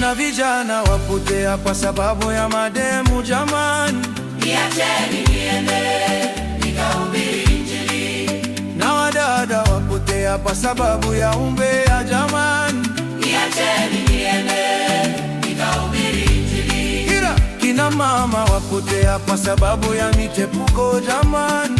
Kuna vijana wapotea kwa sababu ya mademu jamani. Niacheni niende nikahubiri Injili. Na wadada wapotea kwa sababu ya umbea jamani. Niacheni niende nikahubiri Injili. Kina mama wapotea kwa sababu ya michepuko jamani.